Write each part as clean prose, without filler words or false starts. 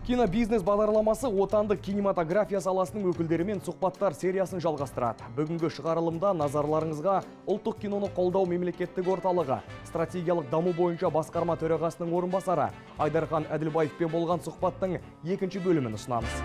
Кинобизнес бағдарламасы отандық кинематография саласының өкілдерімен сұхбаттар сериясын жалғастырады. Бүгінгі шығарылымда назарларыңызға Ұлттық киноны қолдау мемлекеттік орталығы стратегиялық даму бойынша басқарма төрағасының орынбасары Айдархан Әділбаевпен болған сұхбаттың екінші бөлімін ұсынамыз.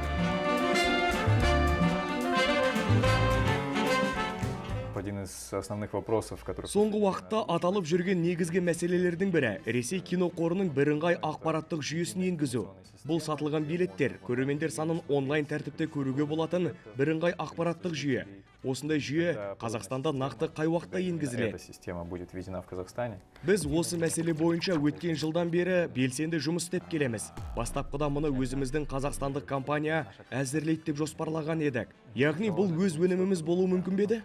Один из основных вопросов, который... Соңғы уақытта аталып жүрген негізгі мәселелердің бірі – Ресей киноқорының бірыңғай ақпараттық жүйесін енгізу. Бұл сатылған билеттер, көрермендер санын онлайн тәртіпте көруге болатын бірыңғай ақпараттық жүйе. Осындай жүйе Қазақстанда нақты қай уақытта енгізіледі? Эта система будет введена в Казахстане. Біз осы мәселе бойынша өткен жылдан бері белсенді жұмыс істеп келеміз. Бастапқыда мұны өзіміздің қазақстандық компания әзірлейді деп жоспарлаған едік. Яғни бұл өз өніміміз болуы мүмкін бе еді?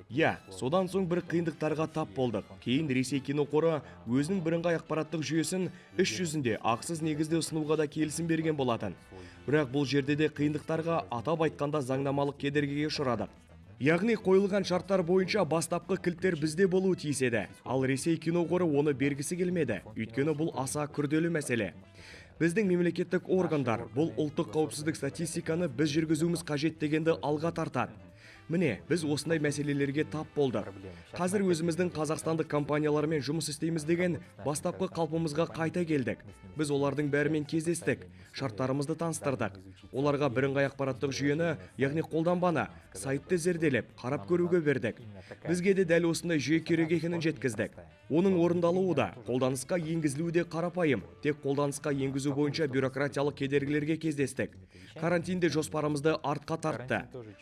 Иә, содан соң бір қиындықтарға тап болдық. Кейін Ресей киноқоры өзінің бірыңғай ақпараттық жүйесін іс жүзінде ақысыз негізде ұсынуға да келісім берген болатын. Бірақ бұл жерде де қиындықтарға, атап айтқанда, заңнамалық кедергіге ұшырадық. Яғни қойылған шарттар бойынша бастапқы кілттер бізде болуы тиіс еді. Ал Ресей киноқоры оны бергісі келмеді. Өйткені бұл аса күрделі мәселе. Біздің мемлекеттік органдар бұл ұлттық қауіпсіздік статистиканы біз жүргізуіміз қажет дегенді алға тартады. Міне, біз осындай мәселелерге тап болдық. Қазір өзіміздің қазақстандық компаниялармен жұмыс істейміз деген бастапқы қалпымызға қайта келдік. Біз олардың бәрімен кездестік, шарттарымызды таныстырдық. Оларға бірыңғай ақпараттық жүйені, яғни қолданбаны, сайтты зерделеп, қарап көруге бердік. Бізге де дәл осындай жүйе керек екенін жеткіздік. Оның орындалуы да, қолданысқа енгізілуі де қарапайым. Тек қолданысқа енгізу бойынша бюрократиялық кедергілерге кездестік. Карантинде жоспарымызды артқа тартты.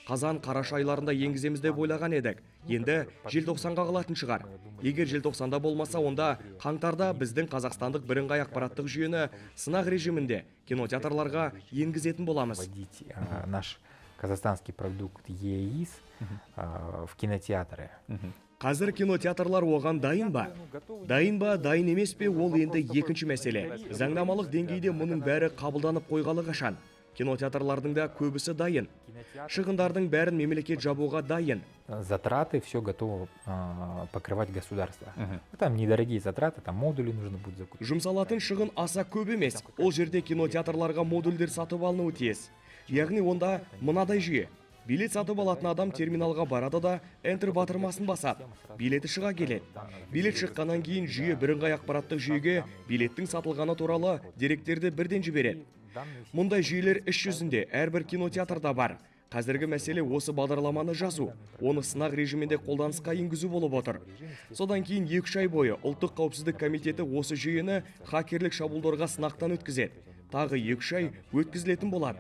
Қазан, қараша айларында енгіземіз деп ойлаған едік. Енді желтоқсанға қалатын шығар. Егер желтоқсанда болмаса, онда қаңтарда біздің қазақстандық бірыңғай ақпараттық жүйені сынақ режимінде кинотеатрларға енгізетін боламыз. Вводить наш казахстанский продукт ЕИС в кинотеатры. Қазір кинотеатрлар оған дайын ба? Дайын ба, дайын емес пе, ол енді екінші мәселе. Заңнамалық деңгейде мұның бәрі қабылданып қойғалы қашан. Кинотеатрлардың да көбісі дайын. Шығындардың бәрін мемлекет жабуға дайын. Затраты все готово покрывать государство. Ну, там недорогие затраты, там модули нужно будет закупить. Жұмсалатын шығын аса көп емес. Ол жерде кинотеатрларға модульдер сатып алынуы тиіс. Яғни онда мынадай жүйе. Билет сатып алатын адам терминалға барады да, Enter батырмасын басады. Билеті шыға келеді. Билет шыққаннан кейін жүйе бірыңғай ақпараттық жүйеге билеттің сатылғаны туралы деректерді бірден жібереді. Мұндай жүйелер іс жүзінде әрбір кинотеатрда бар. Қазіргі мәселе осы бағдарламаны жазу, оны сынақ режимінде қолданысқа енгізу болып отыр. Содан кейін 2-3 ай бойы Ұлттық қауіпсіздік комитеті осы жүйені хакерлік шабуылдарға сынақтан өткізеді. Тағы 2-3 ай өткізілетін болады.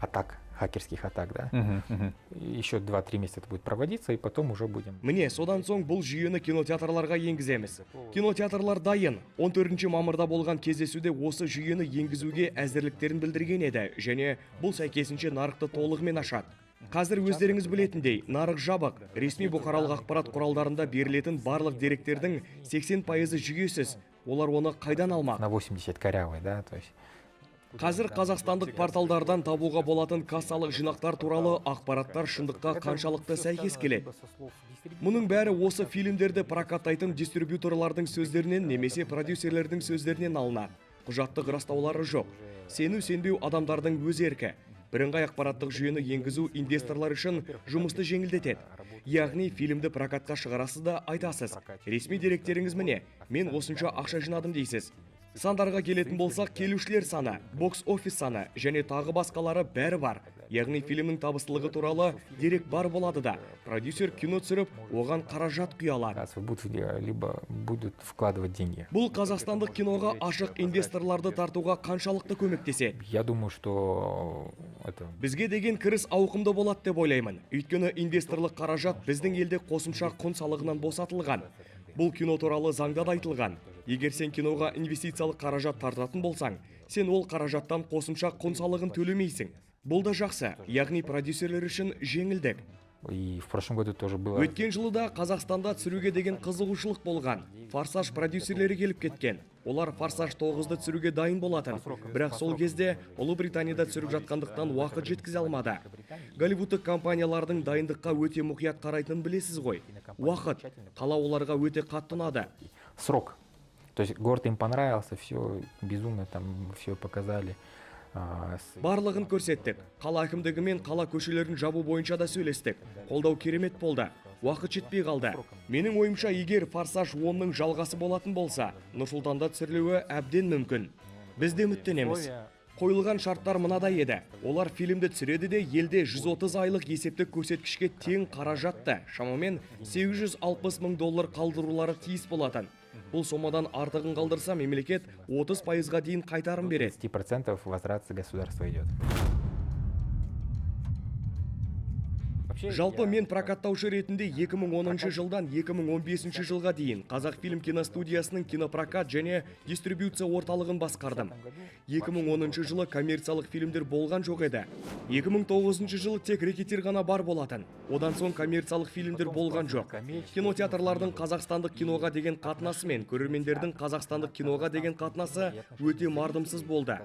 Атак, хакерских атак, да. Еще 2-3 месяца это будет проводиться, и потом уже будем. Міне, содан соң бұл жүйені кинотеатрларға енгіземіз. Кинотеатрлар дайын. 14 мамырда болған кездесуде осы жүйені енгізуге әзірліктерін білдірген еді және бұл сәйкесінше нарықты толығымен ашады. Қазір өздеріңіз білетіндей, нарық жабық. Ресми бұқаралық ақпарат құралдарында берілетін барлық деректердің 80%-ы жүйесіз. Олар оны қайдан алмақ? На 80 корявый, да, то есть. Қазір қазақстандық порталдардан табуға болатын кассалық жинақтар туралы ақпараттар шындыққа қаншалықты сәйкес келеді? Мұның бәрі осы фильмдерді прокаттайтын дистрибьюторлардың сөздерінен немесе продюсерлердің сөздерінен алынады. Құжаттық растаулары жоқ. Сену сенбеу адамдардың өз еркі. Бірыңғай ақпараттық жүйені енгізу инвесторлар үшін жұмысты жеңілдетеді. Яғни фильмді прокатқа шығарасыз да айтасыз: «Ресми деректеріңіз міне, мен осынша ақша жинадым» дейсіз. Сандарға келетін болсақ, келушілер саны, бокс офис саны және тағы басқалары бәрі бар. Яғни фильмнің табыстылығы туралы дерек бар болады да, продюсер кино түсіріп, оған қаражат құя алады. Будут либо будут вкладывать деньги. Бұл қазақстандық киноға ашық инвесторларды тартуға қаншалықты көмектеседі? Я думаю, что это Бізге деген кіріс ауқымды болады деп ойлаймын. Өйткені инвесторлық қаражат біздің елде қосымша құн салығынан босатылған. Бұл кино туралы заңда да айтылған. Егер сен киноға инвестициялық қаражат тартатын болсаң, сен ол қаражаттан қосымша құн салығын төлемейсің. Бұл да жақсы, яғни продюсерлер үшін жеңілдік. И в прошлом году тоже было. Өткен жылы да Қазақстанда түсіруге деген қызығушылық болған. «Форсаж» продюсерлері келіп кеткен. Олар «Форсаж 9-ды түсіруге дайын болатын. Бірақ сол кезде Ұлыбританияда түсіріп жатқандықтан уақыт жеткізе алмады. Голливудтық компаниялардың дайындыққа өте мұқият қарайтынын білесіз ғой. Уақыт, қала оларға өте қатты ұнады. Срок. То есть город им понравился, все безумно там все показали. Барлығын көрсеттік. Қала әкімдігімен қала көшелерін жабу бойынша да сөйлестік. Қолдау керемет болды. Уақыт жетпей қалды. Менің ойымша, егер «Форсаж 10-ның» жалғасы болатын болса, Нұр-Сұлтанда түсірілуі әбден мүмкін. Біз де үміттенеміз. Қойылған шарттар мынадай еді: олар фильмді түсіреді де, елде 130 айлық есептік көрсеткішке тең қаражатты, шамамен 860 мың доллар қалдырулары тиіс болатын. Бұл сомадан артығын қалдырса, мемлекет 30%-ға дейін қайтарым береді. 30% возврат государства идет. Жалпы, мен прокаттаушы ретінде 2010 жылдан 2015 жылға дейін Қазақфильм киностудиясының кинопрокат және дистрибьюция орталығын басқардым. 2010 жылы коммерциялық фильмдер болған жоқ еді. 2009 жылы тек «Рэкетир» ғана бар болатын. Одан соң коммерциялық фильмдер болған жоқ. Кинотеатрлардың қазақстандық киноға деген қатынасы мен көрермендердің қазақстандық киноға деген қатынасы өте мардымсыз болды.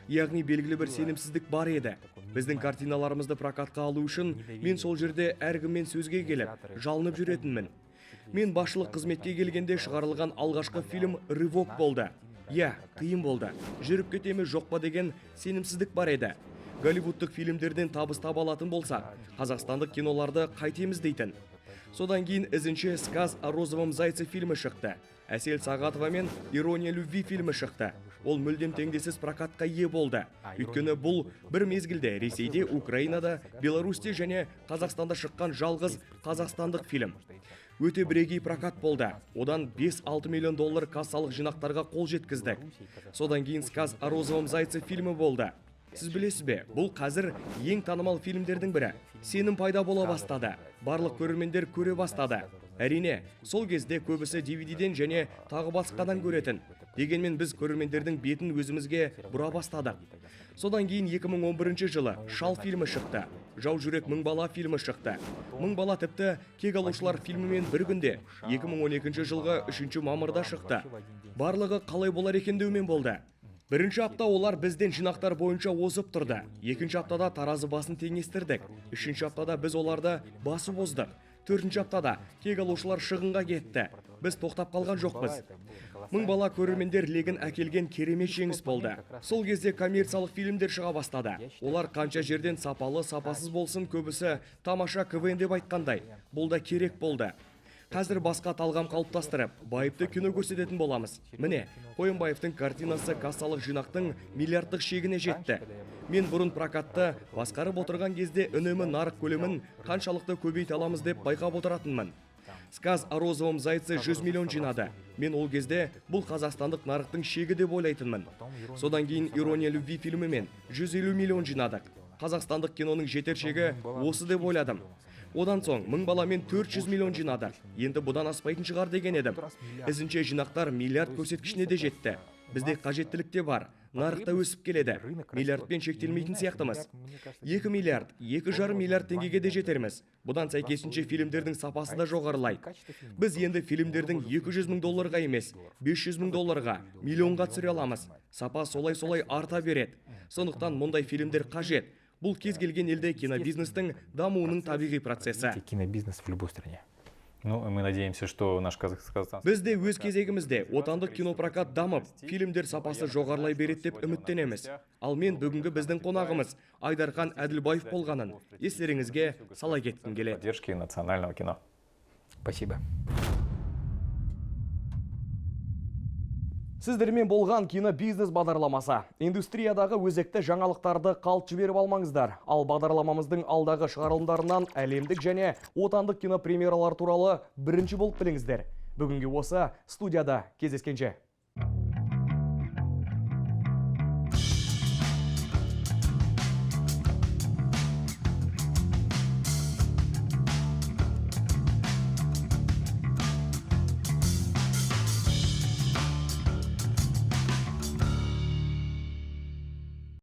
Яғни белгілі бір сенімсіздік бар еді. Біздің картиналарымызды прокатқа алу үшін мен сол жерде әркіммен сөзге келіп, жалынып жүретінмін. Мен басшылық қызметке келгенде шығарылған алғашқы фильм «Рывок» болды. Иә, қиын болды. Жүріп кете ме, жоқ па деген сенімсіздік бар еді. Голливудтық фильмдерден табыс таба алатын болсақ, қазақстандық киноларды қайтеміз дейтін. Содан кейін ізінше «Сказ о розовом зайце» фильмі шықты. Әсел Сағатова мен «Ирония любви» фильмі шықты. Ол мүлдем теңдесіз прокатқа ие болды. Өйткені бұл бір мезгілде Ресейде, Украинада, Беларусьте және Қазақстанда шыққан жалғыз қазақстандық фильм. Өте бірегей прокат болды. Одан 5-6 миллион доллар кассалық жинақтарға қол жеткіздік. Содан кейін «Сказ о розовом зайце» фильмі болды. Сіз білесіз бе, бұл қазір ең танымал фильмдердің бірі. Сенім пайда бола бастады. Барлық көрермендер көре бастады. Әрине, сол кезде көбісі DVD-ден және тағы басқадан көретін. Дегенмен біз көрермендердің бетін өзімізге бұра бастадық. Содан кейін 2011 жылы «Шал» фильмі шықты. «Жау жүрек мың бала» фильмі шықты. «Мың бала» тіпті «Кек алушылар» фильмімен бір күнде, 2012 жылғы 3 мамырда шықты. Барлығы қалай болар екен деумен болды. Бірінші апта олар бізден жинақтар бойынша озып тұрды. Екінші аптада таразы басын теңестірдік. Үшінші аптада біз оларды басып оздық. Төртінші аптада кек алушылар шығынға кетті. Біз тоқтап қалған жоқпыз. «Мың бала» көрермендер легін әкелген керемет жеңіс болды. Сол кезде коммерциялық фильмдер шыға бастады. Олар қанша жерден сапалы, сапасыз болсын, көбісі тамаша, КВН деп айтқандай. Бұл да керек болды. Қазір басқа талғам қалыптастырып, байыпты кино көрсететін боламыз. Міне, Қоянбаевтың картинасы кассалық жинақтың миллиардтық шегіне жетті. Мен бұрын прокатты басқарып отырған кезде үнемі нарық көлемін қаншалықты көбейте аламыз деп байқап отыратынмын. «Сказ о розовом зайце» 100 миллион жинады. Мен ол кезде бұл қазақстандық нарықтың шегі деп ойлайтынмын. Содан кейін «Ирония любви» фильмімен 150 миллион жинадық. Қазақстандық киноның жетер шегі осы деп ойладым. Одан соң «Мың баламен» 400 миллион жинады. Енді бұдан аспайтын шығар деген едім. Ізінше жинақтар миллиард көрсеткішіне де жетті. Бізде қажеттілік те бар. Нарықта өсіп келеді. Миллиардпен шектелмейтін сияқтымыз. 2 миллиард, 2,5 миллиард теңгеге де жетерміз. Бұдан сәйкесінше фильмдердің сапасы да жоғарылайды. Біз енді фильмдердің 200 мың долларға емес, 500 мың долларға, миллионға түсіре аламыз. Сапа солай-солай арта береді. Сондықтан мұндай фильмдер қажет. Бұл кез келген елде кинобизнестің дамуының табиғи процесі. Кинобизнес в любой стране. Ну, мы надеемся, что наш казахстанский... Біз де өз кезегімізде отандық кинопрокат дамып, фильмдер сапасы жоғарылай береді деп үміттенеміз. Ал мен бүгінгі біздің қонағымыз Айдархан Әділбаев болғанын естеріңізге сала кеткім келеді. Поддержки национального кино. Спасибо. Сіздермен болған кинобизнес бағдарламасы. Индустриядағы өзекті жаңалықтарды қалт жіберіп алмаңыздар. Ал бағдарламамыздың алдағы шығарылымдарынан әлемдік және отандық кинопремьералар туралы бірінші болып біліңіздер. Бүгінгі осы студияда кездескенше.